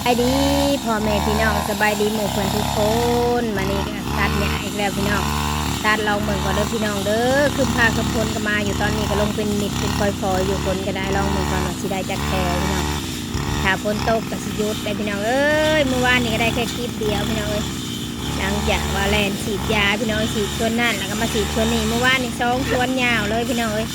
ສະບາຍດີພໍ່ແມ່ພີ່ນ້ອງ ສະບາຍດີໝູ່ເພື່ອນທຸກຄົນ. ມານີ້ກໍຕັດຫຍ້າອີກແລ້ວພີ່ນ້ອງ ຕັດລອງເບິ່ງກ່ອນເດີພີ່ນ້ອງເດີ. ຄຶ້ມຟ້າຄຶ້ມຝົນກໍມາຢູ່ ຕອນນີ້ກໍລົງເປັນເມັດເປັນຝອຍໆຢູ່ ຝົນກໍໄດ້. ລອງເບິ່ງກ່ອນວ່າຊິໄດ້ຈັກແຖວພີ່ນ້ອງ ຖ້າຝົນຕົກກໍຊິຢຸດໄດ໋ພີ່ນ້ອງເອີຍ. ມື້ວານນີ້ກໍໄດ້ແຄ່ຄລິບດຽວພີ່ນ້ອງເອີຍ ຫຼັງຈາກວ່າແລ່ນສີດຢາພີ່ນ້ອງ ສີດສວນນັ້ນ ແລ້ວກໍມາສີດສວນນີ້. ມື້ວານນີ້ສອງສວນຍາວເລີຍພີ່ນ້ອງເອີຍ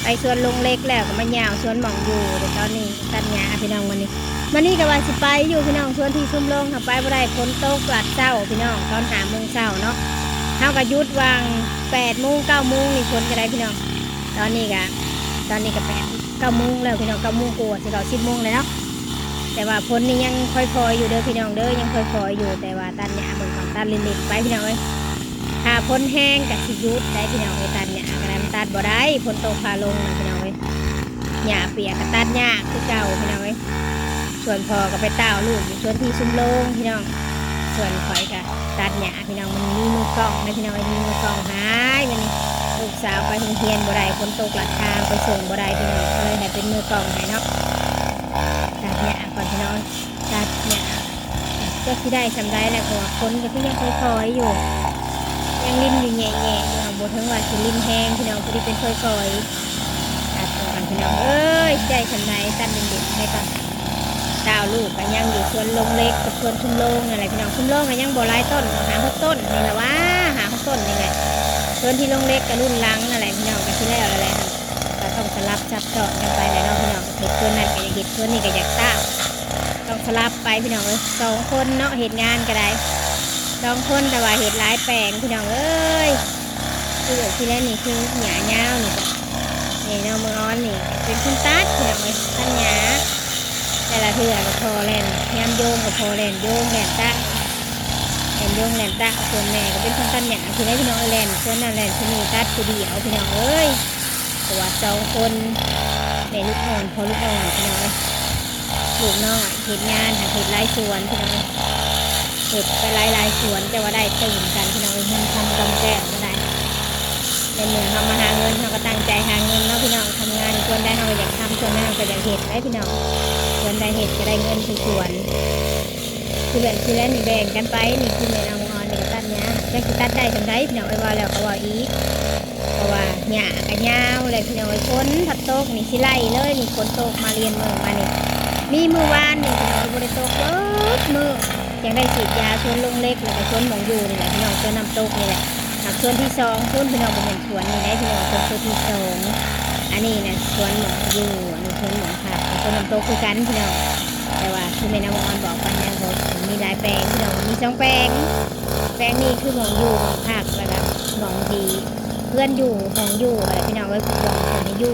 ໄປສວນລົງເຫຼັກແລ້ວກໍມາຍາວສວນໝ່ອງຢູ່. ແຕ່ຕອນນີ້ຕັດຫຍ້າພີ່ນ້ອງ ມື້ນີ້ ມື້ນີ້ກໍວ່າຊິໄປຢູ່ພີ່ນ້ອງ ສວນທີ່ຊຸມໂລງ ຫາໄປບໍ່ໄດ້ ຝົນຕົກລັດເຊົ້າພີ່ນ້ອງ ຕອນຫ້າໂມງເຊົ້າເນາະ. ເຮົາກໍຢຸດຫວ່າງແປດໂມງເກົ້າໂມງນີ້ ຝົນກໍໄດ້ພີ່ນ້ອງ. ຕອນນີ້ກໍ ຕອນນີ້ກໍແປດ ເກົ້າໂມງແລ້ວພີ່ນ້ອງ ເກົ້າໂມງກວ່າ ຊິເຂົ້າສິບໂມງແລ້ວເນາະ. ແຕ່ວ່າຝົນນີ້ຍັງຄ່ອຍໆຢູ່ເດີພີ່ນ້ອງເດີ ຍັງຄ່ອຍໆຢູ່. ແຕ່ວ່າຕັດຫຍ້າເບິ່ງກ່ອນ ຕັດຫຼິ້ນໆໄປພີ່ນ້ອງເອີຍ. ຖ້າຝົນແຮງກໍຊິຢຸດໄດ໋ພີ່ນ້ອງເອີຍ. ຕັດຫຍ້າກໍໄດ້ ມັນຕັດບໍ່ໄດ້ ຝົນຕົກຟ້າລົງນະພີ່ນ້ອງເອີຍ. ຫຍ້າປຽກກໍຕັດຍາກຄືເກົ່າພີ່ນ້ອງເອີຍ. ສ່ວນພໍ່ກໍໄປຕ້າວລູກຢູ່ສວນທີ່ຊຸມໂລງພີ່ນ້ອງ ສ່ວນຂ້ອຍກໍຕັດຫຍ້າພີ່ນ້ອງ. ມັນມີມືກ້ອງນະພີ່ນ້ອງເອີຍ ມີມືກ້ອງ. ຫາຍ ມື້ນີ້ລູກສາວໄປໂຮງຮຽນບໍ່ໄດ້ ຝົນຕົກລັດທາງ ໄປສົ່ງບໍ່ໄດ້ພີ່ນ້ອງ ກໍເລີຍໃຫ້ເປັນມືກ້ອງໃຫ້ເນາະ. ຕັດຫຍ້າກ່ອນພີ່ນ້ອງ ຕັດຫຍ້າ ຈັກຊິໄດ້ສ່ຳໃດແຫຼະ ເພາະວ່າຝົນກໍຄືຍັງຄ່ອຍໆຢູ່ ຍັງລິນຢູ່ແຫຍະໆຢູ່ ບໍ່ເຖິງວ່າຊິລິນແຮງພີ່ນ້ອງ ພໍດີເປັນຄ່ອຍໆ. ຕັດກ່ອນພີ່ນ້ອງເອີຍ ຊິໄດ້ສ່ຳໃດ ຕັດຫຼິ້ນໆໄປກ່ອນ. ຕ້າວລູກກໍຍັງຢູ່ສວນລົງເຫຼັກກັບສວນຊຸມໂລງນັ້ນແຫຼະພີ່ນ້ອງ ຊຸມໂລງກໍຍັງບໍ່ຫຼາຍຕົ້ນ ຫ້າຫົກຕົ້ນນີ້ແຫຼະວ່າ ຫ້າຫົກຕົ້ນນີ້ແຫຼະ. ສວນທີ່ລົງເຫຼັກກໍລຸ້ນຫຼັງນັ້ນແຫຼະພີ່ນ້ອງ ກໍຊິແລ້ວແລ້ວແຫຼະ ກໍຕ້ອງສະຫຼັບຊັບຊ້ອນກັນໄປແຫຼະເນາະພີ່ນ້ອງ. ເຮັດສວນນັ້ນກໍຢາກເຮັດ ສວນນີ້ກໍຢາກຕ້າວ ຕ້ອງສະຫຼັບໄປພີ່ນ້ອງເອີຍ. ສອງຄົນເນາະ ເຮັດງານກໍໄດ້ສອງຄົນ ແຕ່ວ່າເຮັດຫຼາຍແປງພີ່ນ້ອງເອີຍ. ຄືແບບທີ່ແລກນີ້ຄືຫຍ້າຍາວນີ້ກໍ ນີ້ນ້ອງເມືອງອອນນີ້ເປັນຄົນຕັດພີ່ນ້ອງເອີຍ ຕັດຫຍ້າ. ແຕ່ລະເທື່ອກໍພໍ່ແລ່ນຍາມໂຍງ ກໍພໍ່ແລ່ນໂຍງແລ່ນຕາມ ແລ່ນໂຍງແລ່ນຕາມ. ສ່ວນແມ່ກໍເປັນຄົນຕັດຫຍ້າ ທີ່ໄດ້ພີ່ນ້ອງເອີຍ ແລ່ນສວນນັ້ນແລ່ນສວນນີ້ ຕັດຜູ້ດຽວພີ່ນ້ອງເອີຍ. ເພາະວ່າສອງຄົນ ແມ່ລູກອ່ອນ ພໍ່ລູກອ່ອນພີ່ນ້ອງເອີຍ. ລູກນ້ອຍເຮັດງານ ຫາເຮັດຫຼາຍສວນພີ່ນ້ອງເອີຍ ເຮັດໄປຫຼາຍໆສວນ ແຕ່ວ່າໄດ້ຕື່ມກັນພີ່ນ້ອງເອີຍ. ເງິນຄຳກຳແກ້ວກໍໄດ້ ໃນເມື່ອເຮົາມາຫາເງິນ ເຮົາກໍຕັ້ງໃຈຫາເງິນເນາະພີ່ນ້ອງ. ທຳງານສ່ວນໃດເຮົາກໍຢາກທຳ ສ່ວນໃດເຮົາກໍຢາກເຮັດໄດ໋ພີ່ນ້ອງ. ສ່ວນໃດເຮັດກໍໄດ້ເງິນຄືສວນ ຄືແບບຊິແລ່ນນີ້ແບ່ງກັນໄປ. ນີ້ຄືແມ່ນ້ອງອອນນີ້ກໍຕັດຫຍ້າ ຈັກຊິຕັດໄດ້ສ່ຳໃດພີ່ນ້ອງເອີຍ. ເວົ້າແລ້ວກໍເວົ້າອີກ ເພາະວ່າຫຍ້າກໍຍາວແຫຼະພີ່ນ້ອງເອີຍ ຝົນພັດຕົກນີ້ຊິໄຫຼເລີຍ. ນີ້ຝົນຕົກມາລຽນມື້ມານີ້ ມີມື້ວານນີ້ພີ່ນ້ອງເອີຍ ບໍ່ໄດ້ຕົກເບິດມື້. ຈັ່ງໄດ້ສີດຢາສວນລົງເຫຼັກ ແລ້ວກໍສວນໝ່ອງຢູ່ນີ້ແຫຼະພີ່ນ້ອງ ສວນນ້ຳຕົກນີ້ແຫຼະ. ຫາກສວນທີສອງພຸ້ນພີ່ນ້ອງ ບໍ່ແມ່ນສວນນີ້ໄດ໋ພີ່ນ້ອງ ສວນ ສວນທີສອງ. ອັນນີ້ນະສວນໝ່ອງຢູ່ ອັນນີ້ສວນໝ່ອງພັກ ສວນນ້ຳຕົກຄືກັນພີ່ນ້ອງ. ແຕ່ວ່າຄືແມ່ນ້ອງອອນບອກໄປນະ ບໍ່ມີຫຼາຍແປງພີ່ນ້ອງ ມີສອງແປງ. ແປງນີ້ຄືໝ່ອງຢູ່ໝ່ອງພັກ ແລ້ວກໍໝ່ອງທີ່ເຮືອນຢູ່ ຫ້ອງຢູ່ຫັ້ນແຫຼະພີ່ນ້ອງເອີຍ ບ່ອນເພິ່ນໃຫ້ຢູ່